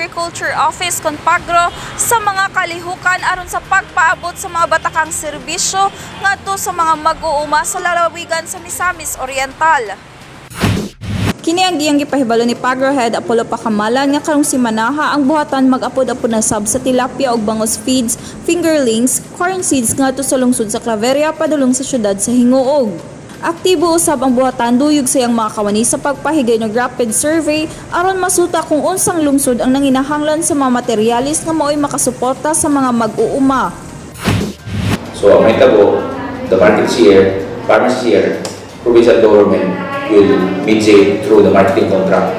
Agriculture Office kon Pagro sa mga kalihukan aron sa pagpaabot sa mga batakang serbisyo ngadto sa mga mag-uuma sa lalawigan sa Misamis Oriental. Kini ang giyang gipahibalo ni Pagro Head Apollo Pacamalan nga karong simanaha ang buhatan mag-apod-apod na sab sa tilapia ug bangus feeds, fingerlings, corn seeds ngadto sa lungsod sa Claveria padulong sa syudad sa Gingoog. Aktibo usab ang buhatan duyog sa iyang mga kawani sa pagpahigayon og rapid survey aron masuta kung unsang lungsod ang nanginahanglan sa mga materyales nga maoy makasuporta sa mga mag-uuma. So ang mahitabo, the market is here, farmers is here, provincial government will mediate through the marketing contract.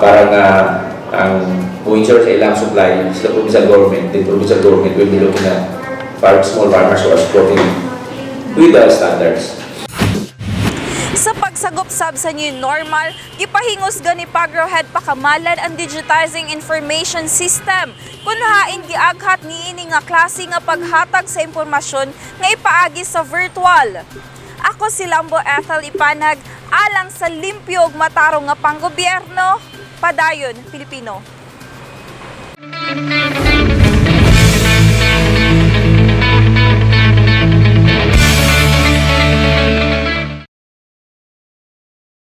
Para nga ang mo-ensure sa ilang supply sa provincial government, the provincial government will be looking at small farmers who are supporting with the standards. Sa pagsagop sab sa new normal, gipahingos gani Pagro Head Pacamalan ang digitizing information system. Kun hain giaghat niini nga klase nga paghatag sa impormasyon nga ipaagi sa virtual. Ako si Lambo Ethel Ipanag, alang sa limpyo ug matarong nga panggobyerno, padayon Pilipino.